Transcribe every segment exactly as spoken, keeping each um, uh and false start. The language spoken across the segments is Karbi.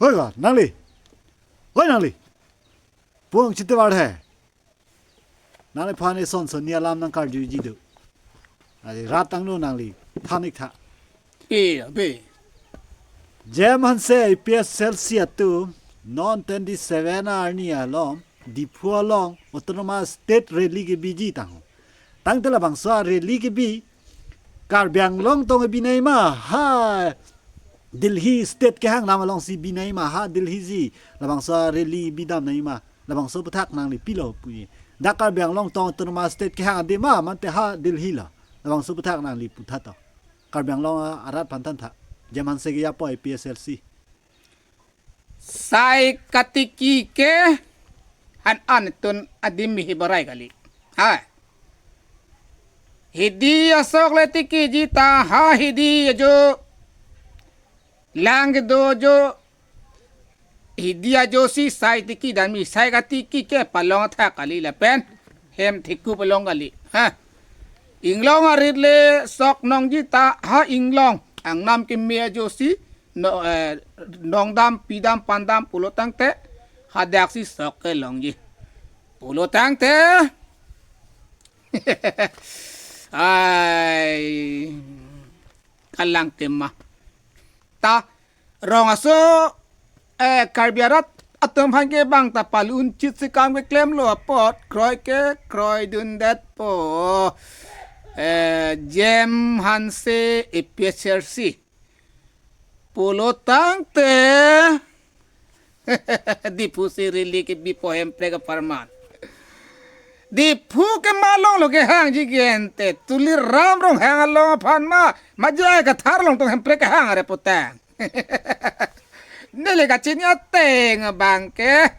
Hoi ba, nangli. Hoi nangli. Pung chite var hai. Nangliphan eson sonni alam nangkarjuji do. Adi rat tanglo nangli. Than ik tha. Be, be. Jem Hanse A P S L C atum non twenty-seven arni along Diphu along Autonomous State rally kebiji tang. Tangte labangso a-rally kebi Karbi Anglong tong kebi nangji ma ha Delhi state kehang dam alongsi bi nangji ma ha Delhi si labangso a-rally bidam nangji ma, labangso aphuthak nangli pilo puji. Dak Karbi Anglong tong Autonomous State kehang adim ma mate ha Delhi lo, labangso aphuthak nangli putha to. Karbi Anglong a-, arat aphan than tha. Jem Hanse keyapo A P S L C. Sai katiki ke han an tun adim hi barai kali. Hai. Hidi asok le tikiji ta ha hidi ajo. Lang kedo ajo. Hidi ajo si sai tiki dan mi sai katiki ke palong tha kali lapen hem theku palong kali. Ha. Inglong arit le sok nongji ta ha inglong. Angnam keme ajo si no, eh, nongdam, pidam, pandam pulo tangte hadak si sok kelongji. Pulo tangte. Ai. Kalang tema. Ta rong aso, eh, Karbi arat atum aphan ke bang ta palun chit si kam keklemlo apot kroi ke kroidundetpo. Eh, Jem Hanse A P S L C. Pulo tangte Diphu si rally kebipo Hemprek apharman. Diphu ke ma along lo kehangji gente, Tuliram Ronghang along aphan ma, ma J I Kathar along tong Hemprek kehang are putang. Neli kachini ateng abang ke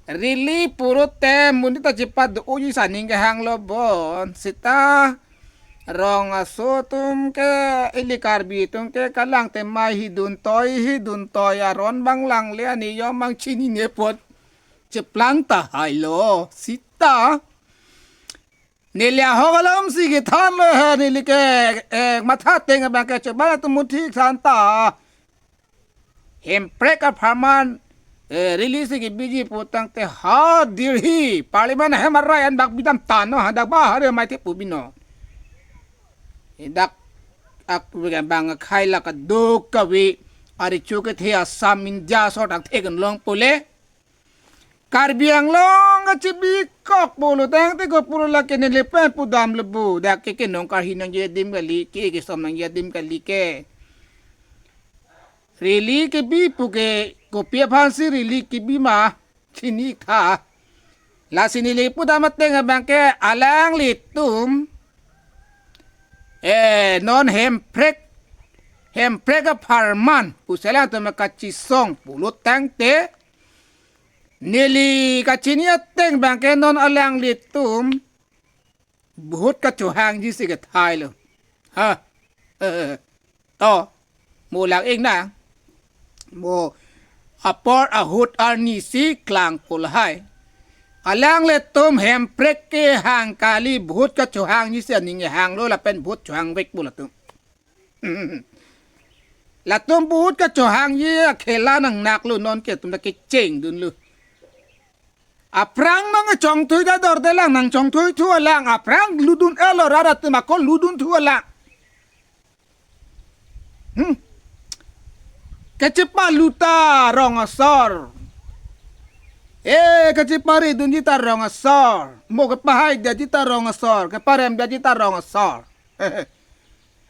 rally pulote monit ta chepaduk-oji si aning kehanglo bon. Seta rong aso atum ke, ili Karbi atum ke kalang tema hidun toi, hidun toi aron bang langle aniyom bang chinine apot cheplang tahai lo. Seta neli ahok alam si kethanlo he, neli ke, eh, matha ateng abang ke chobang atum muthik santa. Hemprek apharman, eh, rally si kebiji pu tangte ha Delhi Parliament ahem arai an bak bidam tangno, hadak ba hare mai te pu bino. Hadak ak bang akhai la kadokave ari chu kethe Assam India sor tang thek long pule. Karbi Anglong kachebikok pulo tangte ko pulo lake neli pen pudam lebu. Dak ke kenong karhi nangji adim kali ke, kesom nangji adim kali ke. Rally kebi pu ke kopi aphan si rally kebi ma chini tha. Lasi neli pudam ateng abang ke alanglitum, eh, non Hemprek, Hemprek apharman pusi alangtum kachisong pulo tangte neli kachini ateng abang ke non alanglitum vote kachohangji si kethai lo. Ha. To, mo lang-ik nang. Mo apor ahut arni si klang pulahai. Alanglitum Hemprek kehang kali, vote kachohangji si aning kehanglo lapen vote chohangvek pu latum. Latum vote kachohangji akhela nangnaklo, non ke atum ta kechengdunlo. Aphrang nangchongthui ta dorde lang, nangchongthui thu alang, aphrang ludun-elo rat atum ako ludun thu alang. Hmm. Kachepalu ta rong asor. Eh, kacheparidunji ta rong asor. Mo kapahaidetji ta rong asor, kaparemdetji ta rong asor.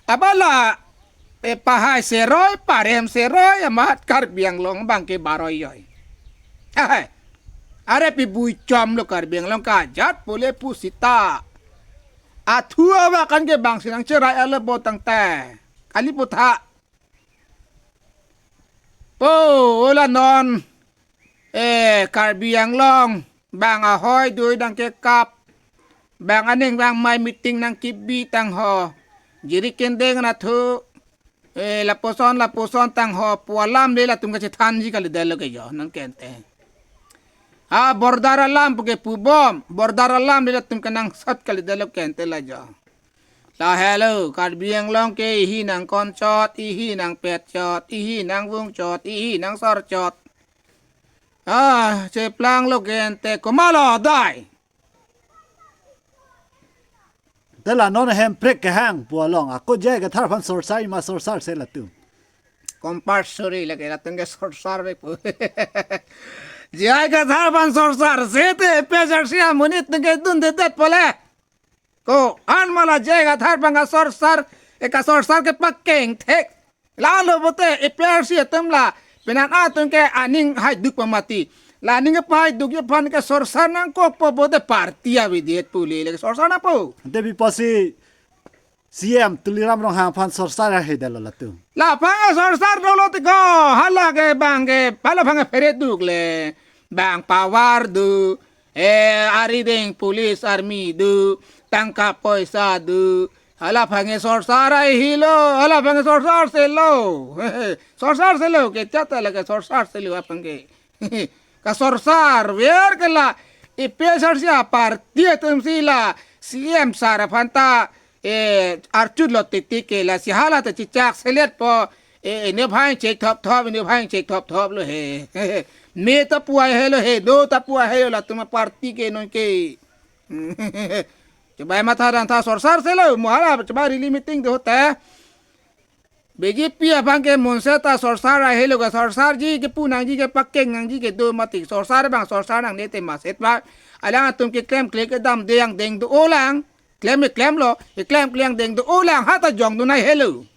Abala, eh, pahai seroi, parem seroi, amat Karbi Anglong abang ke baroijoi. Ahai. Are pi bui chom lo Karbi Anglong kajat pule pusita. Athu awak an ke bang si nangcherai ala botang te. Kali putha. Po, ola non. Eh, Karbi Anglong, bang ahoi dui nangkekap, bang aning bang mai meeting nangkebi tangho, jiri kendeng nathu, eh, lapuson, lapuson tangho, pu alam le latum kachethanji kalidetlo ke jo, nangkente. Ah, border alam pu ke pubom, border alam le latum kenangsot kalidetlo kente la jo. Lahelo, Karbi Anglong ke ihi nangkonchot, ihi nangpetchot, ihi nangvungchot, ihi nangsorchot. Ah, cheplanglo ke ante komatlo dai. Te la non Hemprek kehang pu along ako J I Kathar aphan sorsar ma sorsarse latum. Compulsory lake latum ke sorsarvek pu. J I Kathar aphan sorsarse te APHLC amonit atum ke dundedet pole. Ko-an ma la J I Kathar aphan kasorsar, e kasorsar kepakeng thek. Lalo pote APHLC atum la penang atum ke aning haiduk pamati. La aning kepahaidukji aphan ke sorsar nangkokpo pote party avedet pu le le sorsar nangpo. Ante bi apotsi CEM Tuliram Ronghang aphan sorsar ahedetlo latum. Laphan ke sorsar dolo tiko, hala ke bang ke, hala aphan ke phere duk le, bang power do, eh, arideng police army do, tangka poisa do, hala aphan ke sorsar ahelo, hala aphan ke sorsarselo, sorsarselo, kechata lake sorsarselo aphan ke. Kasorsarver ke la APHLC aparty atumsi la CEM sar aphan ta, eh, archutlo titi ke lasi hala ta chechakseletpo, eh, ne bhang chek thop thop, ne bhang chek thop thoplo he. Me ta pu ahelo he, do ta pu ahelo latum aparty ke non ke. Chebai matha dantha sorsarselo, mo hala chebai rally meeting do te. BJP aphan ke monse ta sorsar ahelo ke sorsarji kepu nangji kepakeng nangji kedo mati sorsar bang sorsar nangne te maset ba. Alang atum keklemkle kedamde angdeng do-olang. Klem klemlo, keklemkle angdeng do-olang ha ta jongdun ahelo.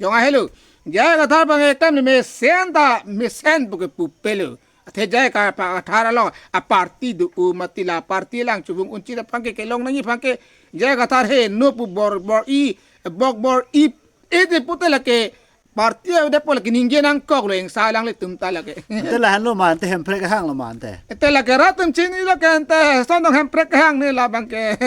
Jong ahelo. J I Kathar aphan ke klem mesen ta mesen pu ke pupelo. Athe J I Kathar along aparty do-o mati la party lang chubung unchi aphan ke kelong nangji aphan ke J I Kathar heno pu bor bor-i bok bor-i ede pute lake party avedet pu lake ningje nangkoklo ingsa alanglitum ta lake. Ante lahenlo ma ante Hemprek kehanglo ma ante. Ante lake rat atum chinilo ke ante sondong Hemprek kehang ne labang ke.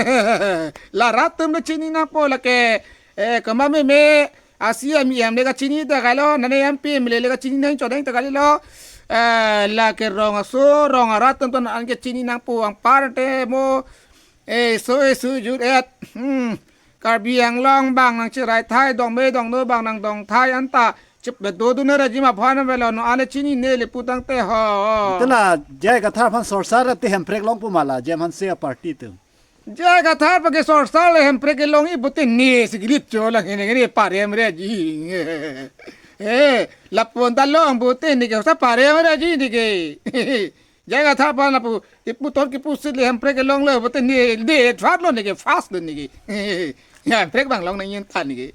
La rat atum le chini nangpo lake, eh, kemameme asi ami em le kachini ta kailo, nane M P M le le kachini nang chodeng ta kalilo. Eh, lake rong aso, rong arat atum ton an ke chini nangpo anparta mo, eh, so, eh, so jut et. Hmm. Karbi Anglong bang nangcherai thai, dongme dongno bang nangdong thai anta chip bedo dun rajim aphan avelo non ale chinine le pu tangte ho. Ante la J I Kathar aphan sorsar ante Hemprek longpo ma la J M Hanse aparty atum. J I Kathar aphan ke sorsar le Hemprek kelongji pote ne si gilip cho lang hene hene parem reji. Eh, lapu anta long pote ne ke sa parem reji ne ke. J I Kathar aphan lapu ipu ton kipu si le Hemprek kelonglo pote ne de thar lo ne ke fast lo ne ke. Ya Hemprek bang long nangji ta ne ke.